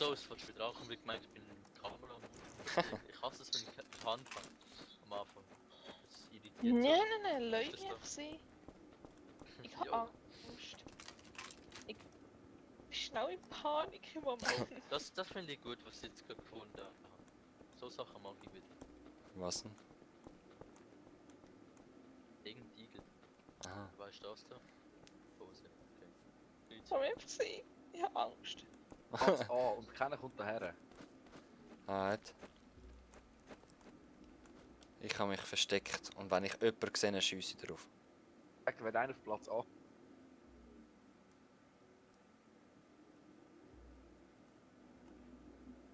so, es wird wieder ankommen, weil ich gemeint, ich bin in der Kamera. Ich hasse es, wenn ich keine Hand habe. Am Anfang. Das irritiert Nein, Ist Leute das doch? nicht sehen. Ich Jo. hab Angst. Ich bin schnell in Panik im Moment. Oh, das finde ich gut, was ich jetzt gerade gefunden habe. So Sachen mag ich wieder. Was denn? Irgendein Igel. Aha. Weißt du das da? Hose. Okay. Nichts. Komm einfach sehen. Ich hab Angst. Ganz A und keiner kommt daher. Alright. Ich habe mich versteckt und wenn ich jemanden sehe, schiesse ich drauf. Sag, wenn einer auf Platz A.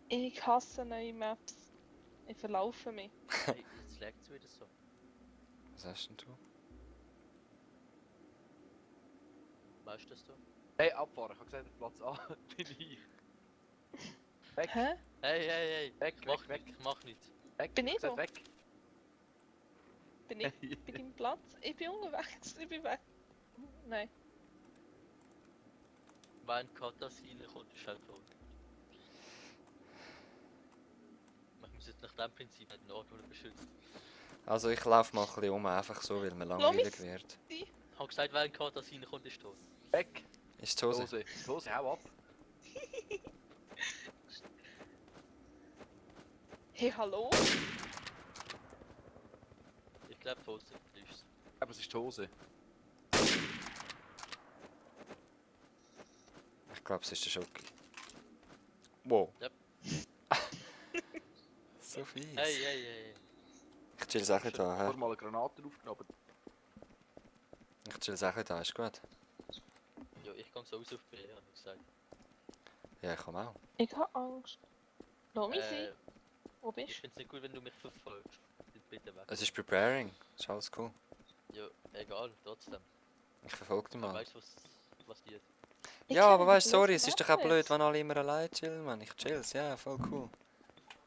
Ich hasse neue Maps. Ich verlaufe mich. Hey, jetzt legt es wieder so. Was hast denn du? Weißt du das da? Hey, abfahren. Ich hab gesagt, auf Platz A bin ich. Weg, Hä? Hey! weg, Mach weg, nicht, mach nicht. weg. Bin ich gesagt, da? weg. Bin ich bei deinem Platz? Ich bin unterwegs. Ich bin weg. Nein. Wenn Katas reinkommt, ist halt tot. Man muss jetzt nach dem Prinzip nicht den Ort beschützen. Also ich laufe mal ein bisschen um, einfach so, weil mir langweilig wird. Ich hab gesagt, wenn Katas reinkommt, ist tot. Weg. Ist die Hose? Hose. Die Hose, hau ab. Hey, hallo? Ich glaube, die Hose ist Aber es ist die Hose. Ich glaube, es ist der Schoki. Wow. Yep. So fies. Hey. Ich chill Sachen da, Vor hä? mal eine Granate aufgenommen. Ich chill Sachen da, ist gut. Ja, ich kann so aus auf B, habe ich gesagt. Ja, ich komme auch. Ich hab Angst. Lass mich sehen. Wo Ich bist finde es nicht gut, wenn du mich verfolgst. Bitte weg. Es ist Preparing, ist alles cool. Ja, egal, trotzdem. Ich verfolge dich Man mal. weiß, was geht. du? Ja, aber weißt du, sorry, es ist doch auch blöd, wenn alle immer allein chillen, Mann. Ich chill's, ja, voll cool.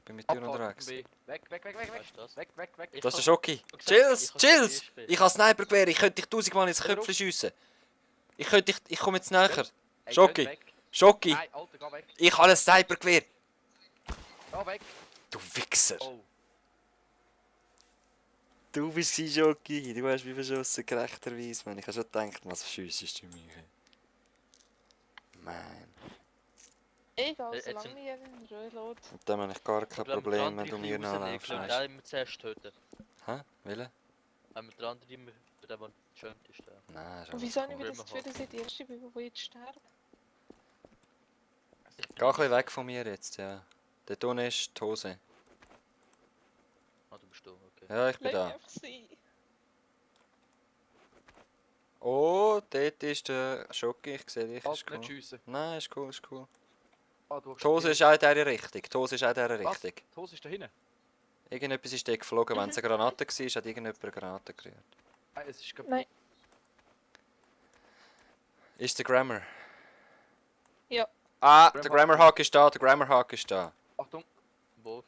Bin mit dir Abfahren unterwegs. auf dem B. Weg, weg, weg, weg, weg. Weißt du das? Weg, weg, weg. Ich Das ist kann- der Schoki. ich hab gesagt, Chills, ich kann chills! so spielen. Ich habe Snipergewehr, ich könnte dich 1000-mal ins Köpfchen schiessen. Ich komme jetzt näher. Ey, Schoki. geh weg. Schoki, Nein, Alter, geh weg. ich habe ein Snipergewehr. Geh weg. Du Wichser. Oh. Du bist sie, Schoki. Du hast mich verschossen, gerechterweise. Man, ich habe schon gedacht, was schiessest du mich? Mann. Egal, Jetzt solange sind- mich in Ruhe lässt. Und dann habe ich gar kein Aber wenn wir Problem, den wenn du anderen mir ein bisschen rausnehmen, nachlaufst. können wir Weißt den immer zuerst töten. du? Hä? Wille? Wenn wir den anderen immer, der schön ist, der. Nein, ist Und alles wieso habe ich cool. wieder das Gefühl, dass ich die Erste bin, die jetzt sterben? Geh ein bisschen weg von mir jetzt, ja. Dort unten ist die Hose. Ah, du bist da, okay. Ja, ich bin Lass mich da. einfach sein. Oh, dort ist der Schoki, ich sehe dich, ist Alter, cool. nicht schiessen. Nein, ist cool, ist cool. Ah, du hast Die Hose ist auch in dieser Richtung, die Hose ist auch in dieser Was? Richtung. Die Hose ist da hinten. Irgendetwas ist dort geflogen, wenn es eine Granate war, hat irgendjemand eine Granate gerührt. Nein, es ist Nein. Ist der Grammar? Ja. Ah, Grammar der Grammar Hack ist da, der Grammar Hack ist da. Achtung. Wo?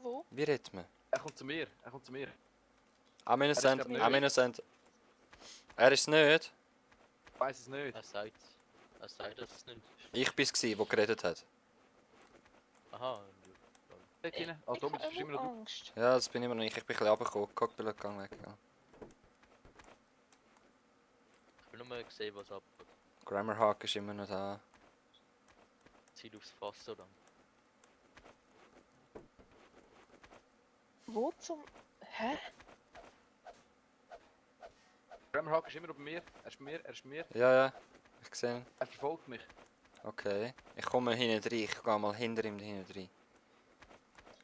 Wo? Wie redet man? Er kommt zu mir. Er kommt zu mir. I'm innocent, glaub nicht. I'm innocent. Er ist es nicht. Ich weiß es nicht. Er sagt dass es nicht. Ich bin's gsi, der geredet hat. Aha. Dort hinten. Ah, Ich Tobi, das habe ist immer noch immer du. Angst. Ja, das bin immer noch ich. Ich bin ein bisschen runtergekommen. Cockpilot gang weg. Ja. Ich will nur mal sehen, was abgeht. Grammar Hack ist immer noch da. Ziel aufs Fass so lang. Wo zum... Hä? Grammarhack ist immer noch bei mir. Er ist bei mir. Er ist bei mir. Ja, ja. Ich sehe ihn. Er verfolgt mich. Okay. Ich komme hinten rein. Ich gehe mal hinter ihm hinten rein.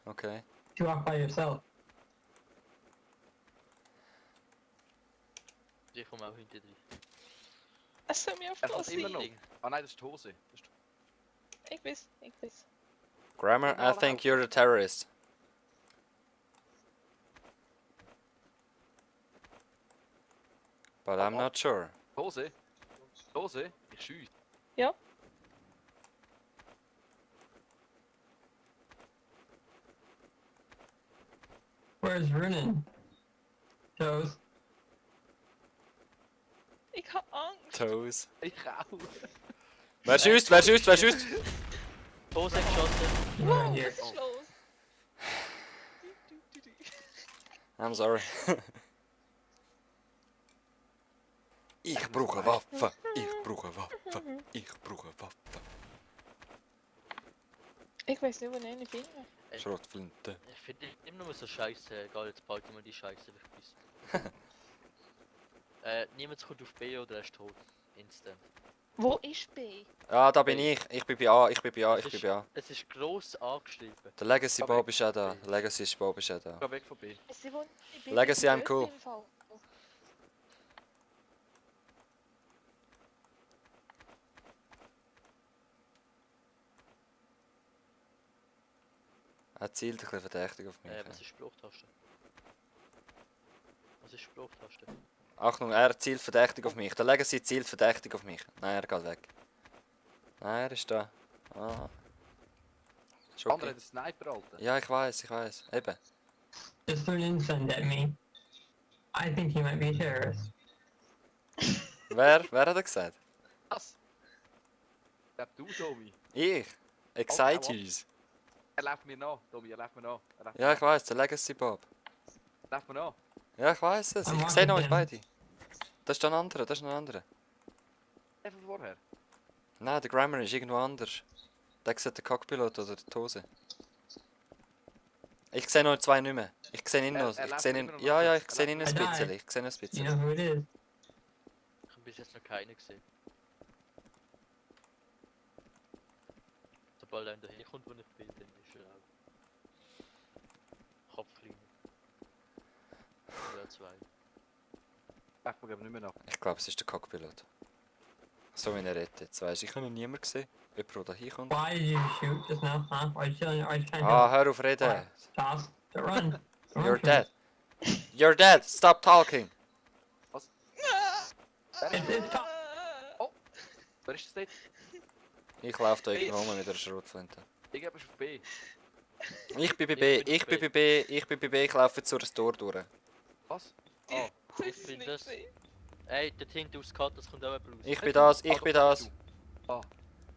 Okay. You walk by yourself. Ich komme auch hinter drin. Es soll mich Er einfach kommt immer noch. sein. Ah nein, das ist die Hose. Das ist Ich weiß. Grammar, I think you're the terrorist. But I'm not sure. die Hose. Die Hose. Ich schieße. Ja. Where's Runin? Toes. Ich Ich hab Angst. Toes. Ich auch. Wer schießt? Wer schießt? Wer schießt? Hose geschossen. Wow, hier. was ist los? I'm sorry. Ich brauche Waffe. Ich brauche Waffe. Ich brauche Waffe. Ich weiß nicht, wo ich eine finde. Schrotflinte. Ich finde immer nur so scheiße. Egal, jetzt behalten wir die Scheiße weg bis. Niemand kommt auf B oder er ist tot. Instant. Wo ist B? Ah, da bin ich. Ich bin bei A. Ich bin bei A. Ich bin bei A. Es ist gross angeschrieben. Der Legacy Bob ist auch da. Der Legacy Bob ist auch da. Geh weg von B. Ist sie, wo ich bin? Legacy, I'm cool. Im Fall. Er zielt ein bisschen verdächtig auf mich. Was ist Spruchtaste? Was ist Spruchtaste? Achtung, er zielt verdächtig auf mich. Der Legacy zielt verdächtig auf mich. Nein, er geht weg. Nein, er ist da. Ah. Ist Der andere okay. hat einen Sniper, Alter. Ja, ich weiß. Eben. Just threw an infant at me. I think he might be a terrorist. Wer hat er gesagt? Was? Glaub du, Tommy. Ich. Exciteus. Er läuft mir nach, Tommy, er läuft mir nach. Ja, ich weiß, der Legacy Bob. Er läuft mir nach. Ja, ich weiß es. Ich sehe euch beide. Das ist ein anderer, das ist ein anderer. Der von vorher. Nein, der Grammar ist irgendwo anders. Der sieht der Cockpilot oder die Hose. Ich sehe noch zwei nicht mehr. Ich sehe ihn noch. Er Ich läuft sehe ihn. immer noch Ja, ja, kurz. ich sehe ihn ein Er läuft- bisschen. Ich sehe ihn ein You bisschen. know who it is? Ich habe bis jetzt noch keinen gesehen. Sobald einer daher kommt, wo ich bin, dann ist er auch. Kopfkleiner. Ja, zwei. Läuft mir glaube nicht mehr nach. Ich glaube, es ist der Cockpilot. So wie er redet jetzt, weißt du. Ich habe noch niemanden gesehen. Jemand, der da hinkommt. Why did you shoot just now, huh? Why you trying Ah, to hör auf reden. stop? To run. Run You're from dead. You're dead. Stop talking. It's top. Wer ist das dort? Ich laufe da irgendwo rum mit der Schrotflinte. Ich gebe es auf B. Ich bin bei B. Ich bin bei B. Ich bin bei B. Ich laufe jetzt durch das Tor durch. Was? Die- Ah, Das ich ist bin nicht das. gesehen. Ey, dort hinten aus Cut, das kommt auch jemand raus. Ich bin das. Ich bin das. Ah.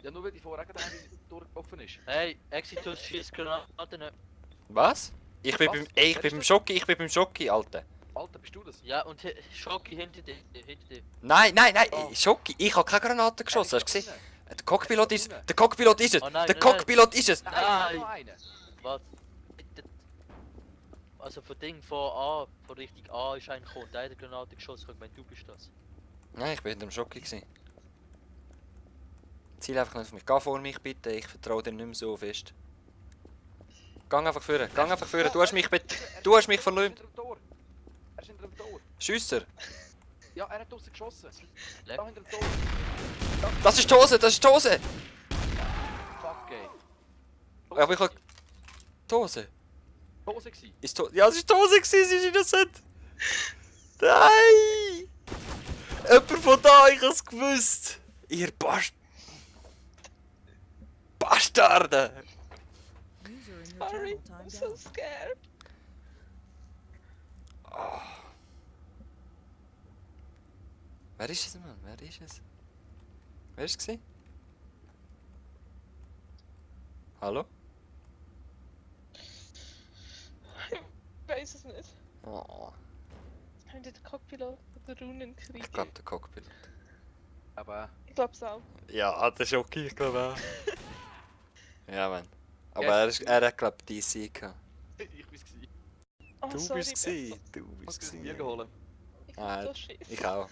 Ja, nur weil die vorher gerade eine durchgelaufen ist. Hey, Exitus schießt Granaten. Was? Ich bin Was? beim. Ey, ich bin beim Schocki. Ich bin beim Schocki, Alter. Alter, bist du das? Ja, und Schocki hinter dir. Hinter dir. Nein, nein, nein. Oh. Schocki. Ich habe keine Granate geschossen. Hast du gesehen? Nein, Der Cockpilot ist. Der Cockpilot ist es. Oh nein, Der nein, Cockpilot ist es. Nein. noch eine. Was? Also von Ding von A, von Richtung A ist ein gekommen. Der hat eine Granate geschossen. Ich meine, du bist das. Nein, ich bin hinter dem Schocki gewesen. Ziel einfach nicht auf mich. Geh vor mich bitte. Ich vertraue dir nicht mehr so fest. Gang einfach führen. Gang einfach führen. Du hast mich Du hast mich verleumdet. Er ist hinter dem Tor. Schiesser. Ja, er hat draussen geschossen. Leck. Da hinter dem Tor. Das ist die Hose. Das ist die Hose. Fuck, ey. Aber ich habe. Die Hose. Hose gsi. Ist to ja, es ist die Hose gewesen. Sie ist innocent. Nein. Jemand von da. Ich hab's gewusst. Ihr Bastarde. User in your Sorry, channel I'm timed so out. scared. Wer ist es, Mann? Wer ist es? Wer ist es? Hallo? Ich weiß es nicht. Oh, Haben die den Cockpilot oder Runenkrieg? ich glaube, der Cockpilot. Aber Ich glaube es auch. Ja, der ist okay, ich glaube auch. Ja, Mann. Aber Yes. er hat, glaube ich, DC gehabt. ich bin's gsi. Oh, Du sorry, bist Beth. gewesen. Du Ich muss bist mir ein gewesen. Bier holen. Ich Ah, bin so schief. Ich auch.